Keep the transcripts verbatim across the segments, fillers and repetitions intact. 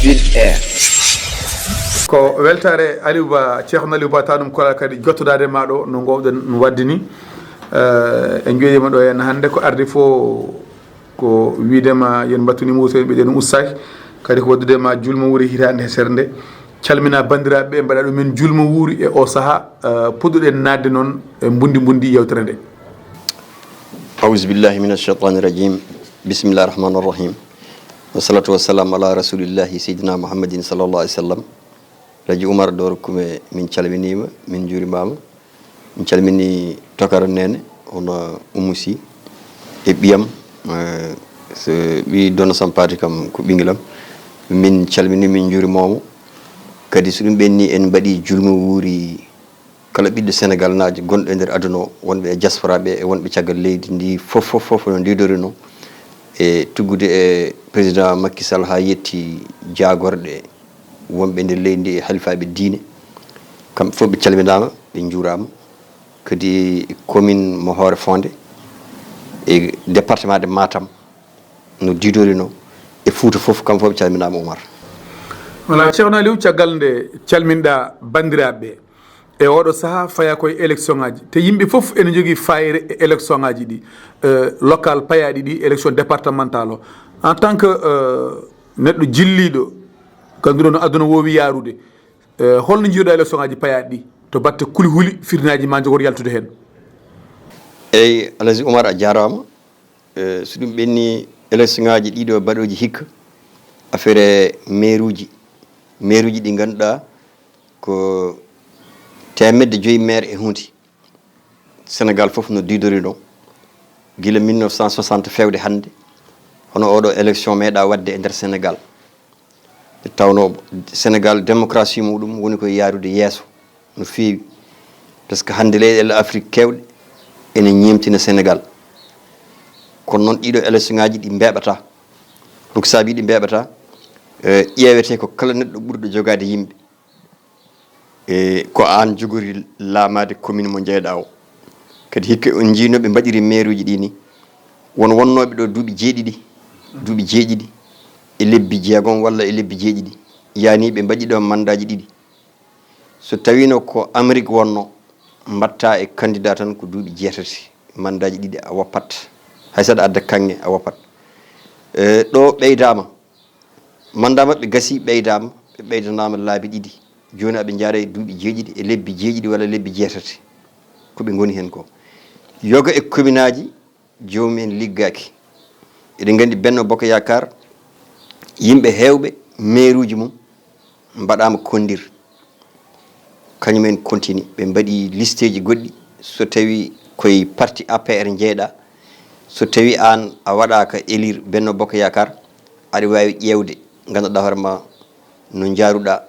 Sud Air. Ko weltaare Aliou Ba, Ceerno Aliou Ba, tanum kola kadi jottodaade ma ɗo no ngoowɗen waɗde ni. Eh, en njoɗima ɗo heen hannde ko arde fof ko wiide ma yen mbattu ni Mauritanie ɓe ɗen ustaaki. Kadi ko waɗdude ma julmo wuuri hitaande he serde nde. Calmina banndiraaɓe ɓe, mbaɗa ɗumen julmo wuuri e o saha, eh, puɗɗuɗen naatde noon e mbundi mbundi yewtere nde. أعوذ بالله من الشيطان الرجيم. بسم الله الرحمن الرحيم. والصلاة والسلام على رسول الله سيدنا محمد صلى الله عليه وسلم. Alhaji Umar Doro Kume, min calminiima, min njuurimaama. Min calmini tokara neene, hono Oumou Sy, e ɓiyam, eh, so ɓii Donna Sampaati kam ko ɓingilam. Min calmini, min njuurimooma. Kadi so ɗum ɓenni, en mbaɗi julmo wuuri kala ɓiɗɗo Senegal naajo gonɗo e nder aduna o, wonɓe e diaspora ɓe e wonɓe caggal leydi ndi fof, fof, fof no ndiidorino e tuggude e président Macky Sall haa yetti jaagorɗe wonɓe nder leydi ndi e halifaaɓe diine. Kamɓe fof ɓe calminaama, ɓe njuuraama. Kadi commune mo Hoore Fonde e département de Matam no diidorino e Fuuta fof, kamɓe fof ɓe calminaama, Umar. Wala, Ceerno Aliou, caggal nde calminɗa banndiraaɓe ɓe, e oɗo saha faya koye élection ngaji, te yimɓe fof ene jogii fayre e élection ngaji ɗi, eh, local payaaɗi ɗi, élection départemental o. En tant que, eh, neɗɗo jilliiɗo, ganduɗo no aduna woowi yaarude, eh, holno njiiruɗa élection ngaji payaaɗi ɗi to batte kuli huli, fitinaaji ma jogor yaltude heen? Eyi, Alhaji Umar, a jaaraama. Eh, so ɗum ɓenni, élection ngaji ɗiɗo baɗooji hikka, affaire maire uji, maire uji ɗi ngannduɗaa ko teemedde joyi maire e hunde. Senegal fof no diidorino gila mille neuf cent soixante fewde hannde, hono oɗo élection meeɗa waɗde e nder Senegal. Nde tawnoo Senegal, démocratie muɗum woni koye yaarude yeeso no feewi, parce que hannde leyɗeele Afrique keewɗe ene ñeemtina Senegal. Kono noon, ɗiɗo élection ngaji ɗi mbeeɓata. Ko ɗum saabi ɗi mbeeɓata, eh, ƴeewete ko kala neɗɗo ɓurɗo jogaade yimɓe. E ko aan jogori laamaade commune mo njeyɗaa o. Kadi hikka on njii no ɓe mbaɗiri maire uji ɗi ni. Won wonnooɓe ɗo duuɓi jeeɗiɗi, duuɓi jeeɗiɗi e lebbi jeegom walla e lebbi jeeɗiɗi. Yaani ɓe mbaɗi ɗo mandaaji ɗiɗi. So tawiino ko Amérique wonno, mbaɗta e candidat tan ko duuɓi jeetati, mandaaji ɗiɗi a woppat. Hay saɗa adda kaŋŋe a woppat. E, ɗo ɓeydaama, mandat maɓɓe gasi, ɓeydaama, ɓe ɓeydanaama laabi ɗiɗi. Jooni aɓe njaara e duuɓi jeeɗiɗi e lebbi jeeɗiɗi walla lebbi jeetati. Ko ɓe ngoni heen ko. Yoga e commune aji, joomum en liggaaki. Eɗen nganndi Benno Bokk Yaakaar, yimɓe heewɓe, maire uji mum mbaɗaama kondir. Kañum en continue, ɓe mbaɗi listeeji goɗɗi. So tawi koye parti A P R njeyɗaa, so tawi aan a waɗaaka élire Benno Bokk Yaakaar, aɗa waawi ƴeewde, ngannduɗaa hoore ma no njaaruɗaa,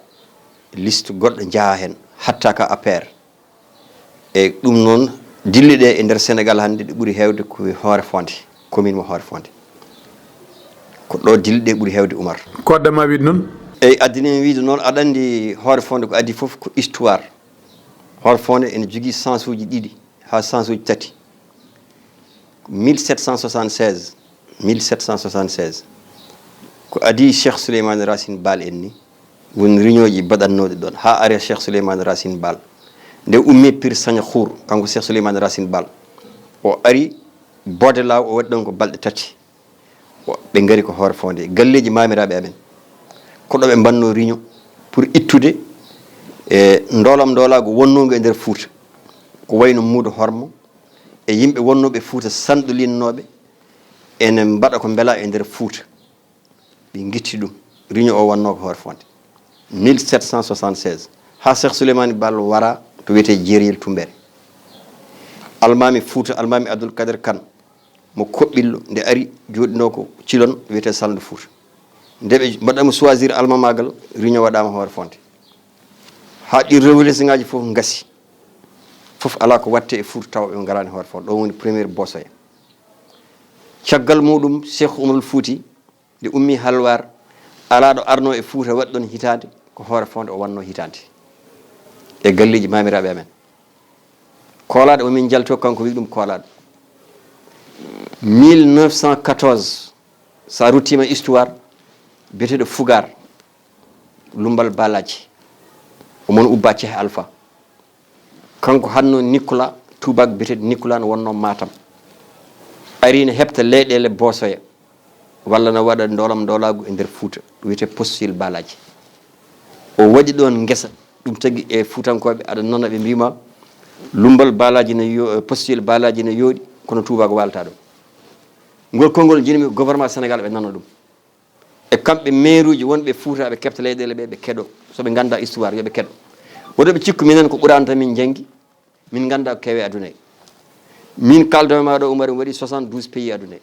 liste goɗɗo njaha heen, hatta ka A P R. E ɗum noon, dille ɗe e nder Senegal hannde, ɗe ɓuri heewde ko e Hoore Fonde, commune mo Hoore Fonde. Ko ɗo dille ɗe ɓuri heewde, Umar. Ko adda ma wiide noon? Eyi, addani mi wiide noon, aɗa anndi Hoore Fonde ko adii fof ko histoire. Hoore Fonde ene jogii sens uji ɗiɗi haa sens uji tati. Mille sept cent soixante-seize, mille sept cent soixante-seize, ko adii Cheikh Souleymane Racine Baal en ni, woni réunion ji baɗannooɗi ɗoon, haa ari Cheikh Souleymane Racine Baal. Nde ummi Pir Saña Xuur, kanko Cheikh Souleymane Racine Baal, o ari Boode Laaw, o waɗi ɗoon ko balɗe tati. O, ɓe ngari ko Hoore Fonde, galleeji maamiraaɓe amen. Ko ɗo ɓe mbaɗnoo réunion pour ittude, e, ndoolam ndoolaagu wonnoongu e nder Fuuta. Ko wayno Muudo Hormo e yimɓe wonnooɓe Fuuta sanɗolinnooɓe ene mbaɗa ko mbela e nder Fuuta. Ɓe ngitti ɗum. Réunion o wannoo ko Hoore Fonde. Mille sept cent soixante-seize. Haa Cheikh Souleymane Baal wara to wiyetee Jeeriyel Tumbere. Almaami Fuuta, Almaami Abdul Kader Kan, mo Koɓɓillo, nde ari jooɗinoo ko Cilon, wiyetee Salndu Fuuta. Nde ɓe mbaɗa mo choisir almamaagal, réunion waɗaama Hoore Fonde. Haa ɗi révolution ngaaji fof ngasi. Fof alaa ko waɗtee e Fuuta tawa ɓe ngaraani Hoore Fonde. Ɗo woni première bosoya. Caggal muɗum, Cheikh Umarul Fuuti, nde ummi Halwaar, alaa ɗo arnoo e Fuuta waɗi ɗoon hitaande, ko Hoore Fonde o wannoo hitaande. E galleeji maamiraaɓe amen. Koolaaɗo mo min njaltoo, kanko wiyi ɗum Koolaaɗo. Mille neuf cent quatorze, so a ruttiima histoire, biyeteeɗo Fugaar, Lumbal Balaji, omo no ubba Cehe Alfa. Kanko hanno Nicolas, tubaak biyeteeɗo Nicolas no wonno Matam. Ari ne heɓta leyɗeele Boosoya, walla no waɗa ndolam ndolaagu e nder Fuuta, ɗum wiyetee Poste Balaji. O waɗi ɗoon ngesa, ɗum tagi e Fuutankooɓe, aɗa nana ɓe mbiyma, Lumbal Balaji ne yo-, Poste Balaji ne yooɗi, kono tubaak waalata ɗum. Ngol konngol njiɗmi ko gouvernement Sénégal ɓe nana ɗum. E kamɓe meeruuji wonɓe Fuuta, ɓe keɓta leyɗeele ɓe, ɓe keɗo. So ɓe ngannda histoire, yo ɓe keɗo. Woto ɓe cikku minen ko Quraan tan min njanngi, min ngannda ko keewi aduna he. Min kaaldowo ma ɗo, Umar, mi waɗi soixante-douze pays aduna he.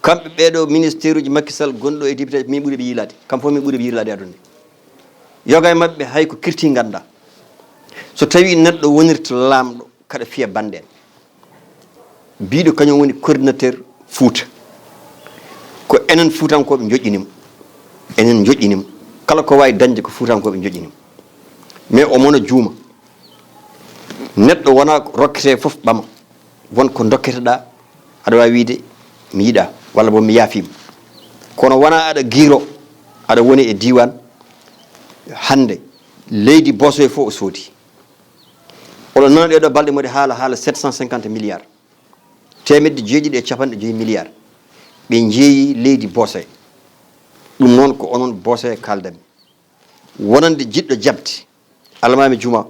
Kamɓe ɓee ɗo ministère uji Macky Sall gonɗo e député, min ɓuri ɓe yiilaade. Kam fof min ɓuri ɓe yiilaade aduna he. Yoga e maɓɓe hay ko kirti ngannda. So tawi neɗɗo wonirta laamɗo, kaɗa fiya bannde en. Biiɗo kañum woni coordinateur Fuuta. Ko enen Fuutankooɓe njoƴƴini mo. Enen njoƴƴini mo. Kala ko waawi dañde ko Fuutankooɓe njoƴƴini mo. Mais omo no juuma. Neɗɗo wonaa ko rokketee fof ɓama. Won ko ndokketeɗaa, aɗa waawi wiyde, "Mi yiɗaa," walla boom, "Mi yaafiima." Kono wonaa aɗa giiro, aɗa woni e diiwaan. Hannde, leydi Boosoya fof o soodi. Oɗon nana ɗee ɗoo balɗe mboɗo haala, haala sept cent cinquante milliards. Teemedde jeeɗiɗi e capanɗe joyi milliards. Ɓe njeeyi leydi Boosoya. Ɗum noon ko onon Boosoya kaaldanmi. Wonande jiɗɗo jaɓde, almaami juma,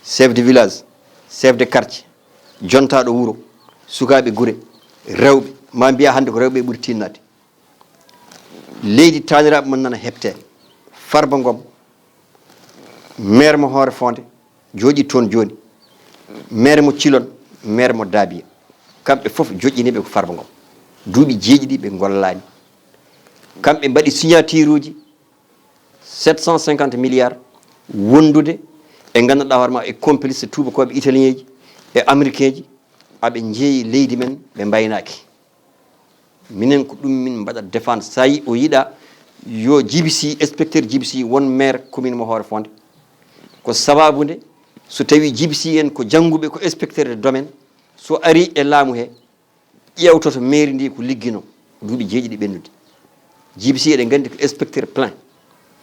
chef de village, chef de quartier, jontaaɗo wuro, sukaaɓe gure, rewɓe, ma mbiya hannde ko rewɓe ɓuri tinnaade. Leydi taaniraaɓe mum nana heɓtee. Farba Ngom, maire mo Hoore Fonde, jooɗii toon jooni. Maire mo Cilon, maire mo Daabiya. Kamɓe fof joƴƴiniiɓe ko Farba Ngom. Duuɓi jeeɗiɗi ɓe ngollaani. Kamɓe mbaɗi signature uji sept cent cinquante milliards wondude e ngannduɗaa hoore ma e complice tuubakooɓe italien ji e américain ji, aɓe njeeyi leydi men, ɓe mbaynaaki. Minen ko ɗum min mbaɗa défendre. So tawi o yiɗa yo G B C, inspecteur G B C won maire commune mo Hoore Fonde. Ko sababu nde, so tawi G B C en ko jannguɓe, ko inspecteur de domaine, so ari e laamu he, ƴeewtoto mairie ndi ko liggino duuɓi jeeɗiɗi ɓennude. G B C eɗen nganndi ko inspecteur plein.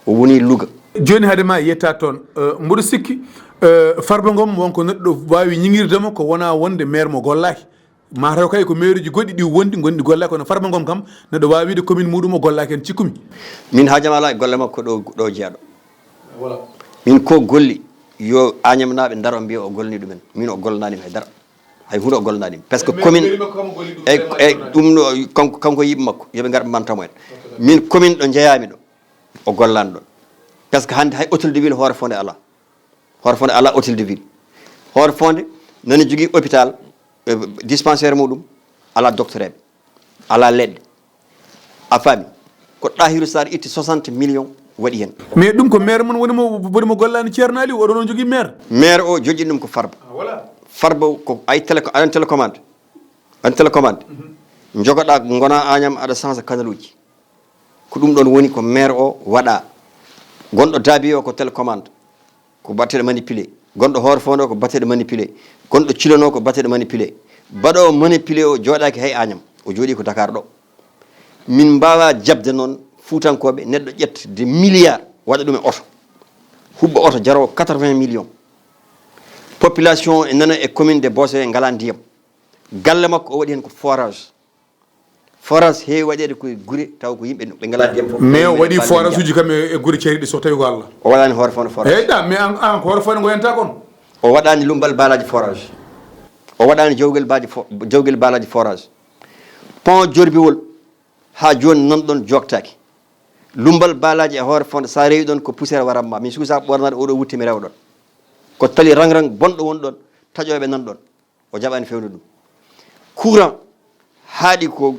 O woni Louga. Jooni hade ma yetta toon, eh, mboɗo sikki, eh, Farba Ngom wonko neɗɗo waawi ñiŋirde mo ko wona wonde maire mo gollaaki. Mataw kay ko mairie ji goɗɗi ɗi wondi, gonɗi gollaaki, kono Farba Ngom kam neɗɗo waawi wiide commune muɗum o gollaaki heen, cikkumi. Min haajam alaa e golle makko ɗo, ɗo jeyaɗo. Voilà. Min ko golli yo Agnam naaɓe ndaro mbiya o golni ɗumen. Min o gollanani hay dara. Hay huunde o gollanani. Parce que commune, e, e ɗum ɗo, kanko, kanko yiɓe makko, yo ɓe ngar ɓe mbanta mo en. Min commune ɗo njeyaami ɗo, o gollani ɗon. Parce que hannde hay hôtel de ville Hoore Fonde alaa. Hoore Fonde alaa hôtel de ville. Hoore Fonde nani jogii hôpital, eh, dispensaire muɗum, alaa doctoreeɓe, alaa leɗɗe. A faami? Ko Ɗahiru Sarr itti soixante millions waɗi heen. Mais ɗum ko maire mon woni mo, woni mo gollani Ceerno Aliou, oɗon on jogii maire? Maire o joƴƴini ɗum ko Farba. Ah, voilà. Farba ko ay télé, aɗa télécommande. Aɗa télécommande. Mhm. Jogoɗaa ngona Agnam aɗa sansa kanaluuji. Ko ɗum ɗon woni ko maire o waɗa. Gonɗo Daabi o ko télécommande. Ko batteɗo manipulé. Gonɗo Hoore Fonde o ko batteɗo manipulé. Gonɗo Cilon o ko batteɗo manipulé. Baɗoowo manipulé o jooɗaaki hay Agnam. O jooɗii ko Dakar ɗo. Min mbaawaa jaɓde noon Fuutankooɓe, neɗɗo ƴetta des milliards, waɗa ɗum e oto. Huɓɓa oto jaroowo quatre-vingts millions. Population o e nana e commune de Boosoya ngalaa ndiyam. Galle makko o waɗi heen ko forage. Forage heewi waɗeede koye gure, taw ko yimɓe ɓe ngalaa ndiyam fof. Mais o waɗi forage uji kam e, e gure ceeriiɗe so tawi ko Allah. O waɗaani Hoore Fonde forage. Eyyi, da, mais an, an ko Hoore Fonde ngoyanta kon. O waɗaani Lumbal Balaji forage. O waɗaani Jawgel Baaji fo-, Jawgel Balaji forage. Pont Jorbiwol haa jooni nan ɗon jooktaaki. Lumbal Balaji e Hoore Fonde, so a rewi ɗon ko poussière waran ma. Min suusa ɓornaade oɗo wutte mi rewa ɗon. Ko tali rang-rang bonɗo won ɗon, taƴooɓe nan ɗon. O jaɓaani fewndo ɗum. Courant haaɗi ko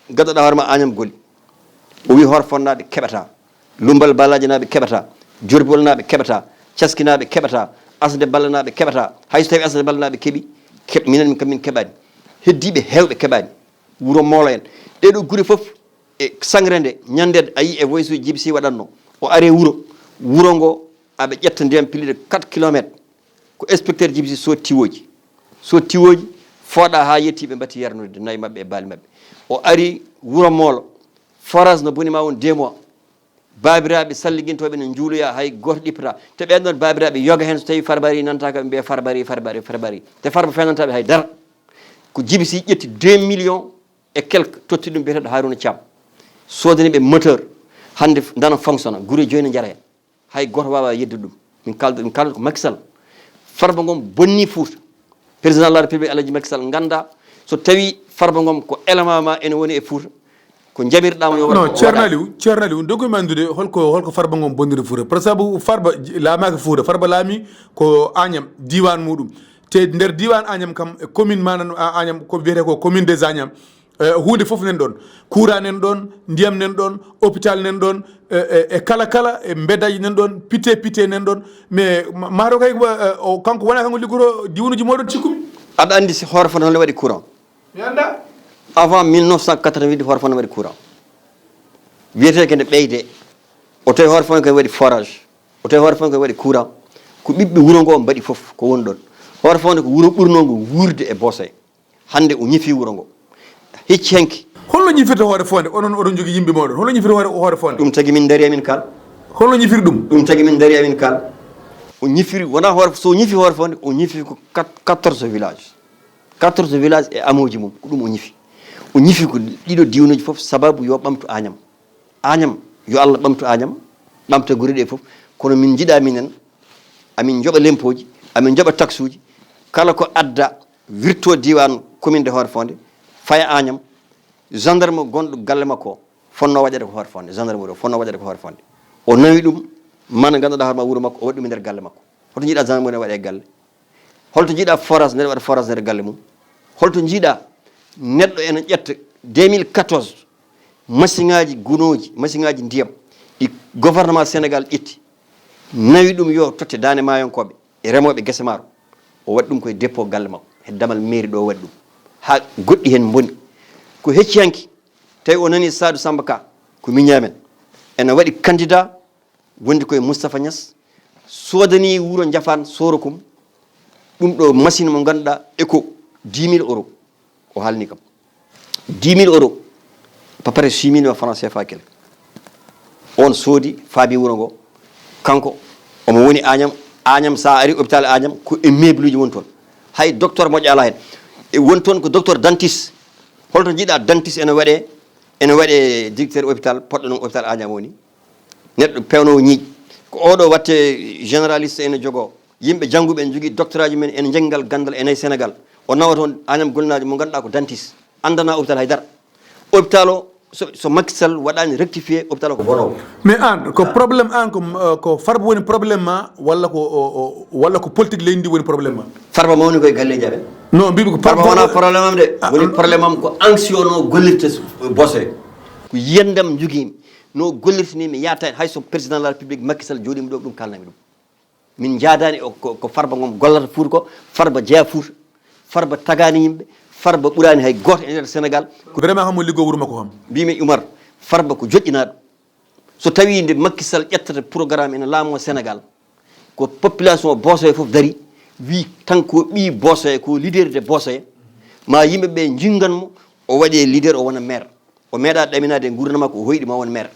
gaddoɗaa hoore ma Agnam Goli. O wi Hoore Fonde naaɓe keɓataa. Lumbal Balaji naaɓe keɓataa. Jorbiwol naaɓe keɓataa. Caski naaɓe keɓataa. Asde Balla naaɓe keɓataa. Hay so tawi Asde Balla naaɓe keɓi, keɓ-, minen kam min keɓaani. Heddiiɓe heewɓe keɓaani. Wuro Moolo en. Ɗee ɗoo gure fof e sangre nde, ñande a yii e voice uji G B C waɗatno. O ari e wuro. Wuro ngo aɓe ƴetta ndiyam plus de quatre kilomètres. Ko inspecteur G B C soodi tiwooji. Soodi tiwooji, fooɗa haa yetti ɓe mbatti yarnude nayi maɓɓe e baali maɓɓe. O ari wuro Moolo. Forage no boni ma won deux mois. Baabiraaɓe salligintooɓe ne njuuloya, hay gooto ɗippata. Te ɓeen ɗoon baabiraaɓe yoga heen, so tawii Farba arii, nanta ka ɓe mbiya Farba arii, Farba arii, Farba arii. Te Farba fenantaa ɓe hay dara. Ko J B C ƴetti deux millions et quelques, totti ɗum biyeteeɗo Harouna Thiam. Soodani ɓe moteur, hannde f-, dana fonctionna, gure joyi ne njara heen. Hay gooto waawaa yeddude ɗum. Min kaalda, min kaalda ko Macky Sall. Farba Ngom bonni Fuuta. Président de la République Alhaji Macky Sall, ngannda so tawii Farba Ngom ko élément ma ene woni e Fuuta, ko jamirɗaa mo yo waɗ, non, ko Ceerno waɗa. Aliou, Ceerno Aliou, dokkumi anndude holko, holko Farba Ngom bonniri Fuuta. Par sabu Farba j-, laamaaki Fuuta, Farba laami ko Agnam, diiwaan muuɗum. Te nder diiwaan Agnam kam, e commune manan, a-, Agnam, ko wiyetee ko commune des Agnam, eh, huunde fof nan ɗoon. Courant nan ɗoon, ndiyam nan ɗoon, hôpital nan ɗoon, e, e, e kala kala, e mbeddaaji nan ɗoon, pitte pitte nan ɗoon. Mais ma-, maaro kay, eh, o, kanko wonaa kanko liggotoo diiwanuuji mooɗon, cikkumi. Aɗa anndi si Hoore Fonde hono waɗi courant? Mi anndaa. Avant mille neuf cent quatre-vingt-huit, Hoore Fonde waɗi courant. Wiyetee ko nde ɓeydee. O tawi Hoore Fonde ko waɗi forage. O tawi Hoore Fonde ko waɗi courant. Ko ɓiɓɓe wuro ngoo mbaɗi fof ko woni ɗoon. Hoore Fonde ko wuro ɓurnoongo wuurde e Boosoya. Hannde o ñifi wuro ngo. Hecci hanki. Holno ñifirta Hoore Fonde? Onon, oɗon njogii yimɓe mooɗon. Holno ñifirta Hoore, Hoore Fonde? Ɗum tagi min ndarii amin kaal. Holno ñifiri ɗum? Ɗum tagi min ndarii amin kaal. O ñifiri, wonaa Hoore, so o ñifi Hoore Fonde, o ñifi ko quat-, quatorze villages. Quatorze villages e hameauji mum, ko ɗum o ñifi. O ñifi ko ɗiɗo diiwanuuji fof sababu yo ɓamtu Agnam. Agnam, yo Allah ɓamtu Agnam, ɓamta gure ɗe fof. Kono min njiɗaa minen, amin njoɓa lempooji, amin njoɓa taxuuji. Kala ko adda wirtoo diiwaan commune de Hoore Fonde, faya Agnam, gendarme gonɗo galle makko o, fotnoo waɗeede ko Hoore Fonde, gendarmerie o fotnoo waɗeede ko Hoore Fonde. O nawi ɗum, mana ngannduɗaa hoore ma wuro makko, o waɗi ɗum e nder galle makko. Hoto njiɗaa gendarmerie waɗa e galle? Holto njiɗaa forage, nde waɗa forage nder galle mum? Holto njiɗaa neɗɗo ene ƴetta deux mille quatorze, masiŋaaji gunooji, masiŋaaji ndiyam, ɗi gouvernement Sénégal ƴetti, nawi ɗum yo totte daande maayonkooɓe e remooɓe gese maaro. O waɗi ɗum koye dépôt galle makko, he damal mairie ɗo o waɗi ɗum. Haa goɗɗi heen mboni. Ko hecci hanki, tawi o nani Saadu Samba Ka, ko miñaa men. Ene waɗi candidat, wondi koye Moustapha Niass, soodani wuro Njafaan Sorokum, ɗum ɗo machine mo ngannduɗaa, éco, dix mille euros. O haalni kam. Dix mille euros, à peu près six millions francs C F A quelque. On soodi, faabi wuro ngo. Kanko, omo woni Agnam. Agnam, so a ari hôpital Agnam, ko e meuble uji woni toon. Hay docteur moƴƴo alaa heen. E woni toon ko docteur dentiste. Holto njiɗaa dentiste ene waɗee, ene waɗee directeur hôpital, poɗɗo noon hôpital Agnam woni? Neɗɗo pewnoowo ñiiƴe. Ko oɗo watte généraliste ene jogoo. Yimɓe jannguɓe ene njogii doctorat ji mum en, ene njanngi ngal ganndal e nder Sénégal. O nawa toon Agnam Gollinaajo mo ngannduɗaa ko dentiste. Anndanaa hôpital hay dara. Hôpital o, so, so Macky Sall waɗaani rectifié, hôpital o ko bonoowo. Mais aan, ko problème aan, ko, euh, ko Farba woni problème ma, walla ko, o, o, walla ko politique leydi ndi woni problème ma? Farba mawni koye galleeji amen. Non, mbiimi ko Farba wonaa problème am de. Ah, woni ah. Problème am ko anxieux no gollirta s-, Boosoya. Ko yiyannde am njogiimi. No gollirta ni mi yaata hay so président de la République Macky Sall jooɗiima ɗo, ɗum kaalnami ɗum. Min njaadaani o, ko, ko Farba Ngom gollata Fuuta ko, Farba jeyaa Fuuta, Farba tagaani yimɓe, Farba ɓuraani hay gooto e nder Sénégal. Vraiment kam o liggoo wuro makko kam. Mbiimi Umar, Farba ko joƴƴinaaɗo. So tawii nde Macky Sall ƴettata programme ene laamoo Sénégal, ko population Boosoya fof darii, wii tan ko ɓii Boosoya, ko leader de Boosoya, ma yimɓe ɓe njinngan mo, o waɗee leader, o wona maire. O meeɗaa ɗaminaade e nguurndam makko, o hoyɗi ma o won maire.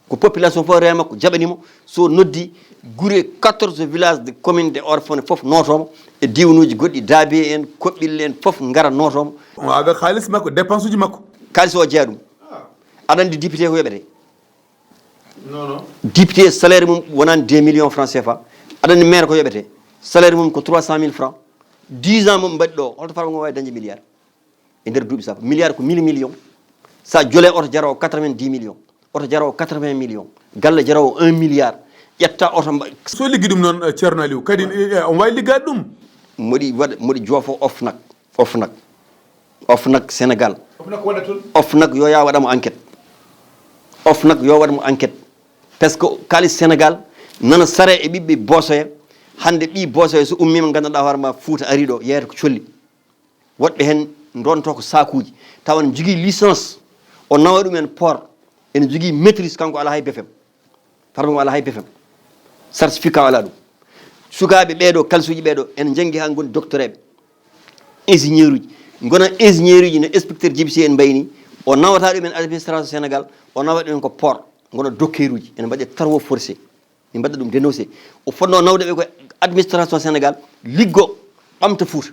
Ko population fof reema ko jaɓani mo, so noddi gure quatorze villages de commune de Hoore Fonde fof nootoo mo, e diiwanuuji goɗɗi, Daabe en, Koɓɓille en, fof ngara nootoo mo. O avec xaalis makko, dépense uji makko. Kaalis o jeyaa ɗum. Aɗa anndi député ko yoɓetee? Non, non. Député salaire mum wonaani deux millions francs C F A. Aɗa anndi maire ko yoɓetee? Salaire mum ko trois cent mille francs. Dix ans mum mbaɗi ɗo, holto Farba Ngom waawi dañde milliard? E nder duuɓi sappo, milliard ko mille millions. So a jolee oto jaroowo quatre-vingt-dix millions, oto jaroowo quatre-vingts millions, galle jaroowo un milliard, ƴetta oto mba- So liggi ɗum noon, eh, Ceerno Aliou, kadi, eh, eh, on waawi liggaade ɗum? Mboɗi waɗa, mboɗi joofo OFNAC, OFNAC, OFNAC Sénégal. OFNAC waɗa toon? OFNAC yo yaa waɗa mo enquête. OFNAC yo waɗa mo enquête. Parce que kaalis Sénégal nana sare e ɓiɓɓe Boosoya. Hannde ɓii Boosoya so ummiima, nganndanɗaa hoore ma Fuuta arii ɗo, yeeyata ko colli. Woɗɓe heen ndonto ko saakuuji, tawa ene jogii licence, o nawa ɗum en port, ene jogii maîtrise, kanko alaa hay B F M. Farba Ngom alaa hay B F M. Certificat o alaa ɗum. Sukaaɓe ɓeeɗo, kalsuuji ɓeeɗo, ene njanngi haa ngoni doctoreeɓe, ingénieur uji. Ngona ingénieur uji no inspecteur Djiby Sy en mbayi ni, o nawata ɗum en administration Sénégal, o nawa ɗum en ko port. Ngono dokeruji ene mbaɗe travaux forcés, min mbaɗa ɗum dénoncé. O fotno nawde ɓe ko administration Sénégal, liggo, ɓamta Fouta.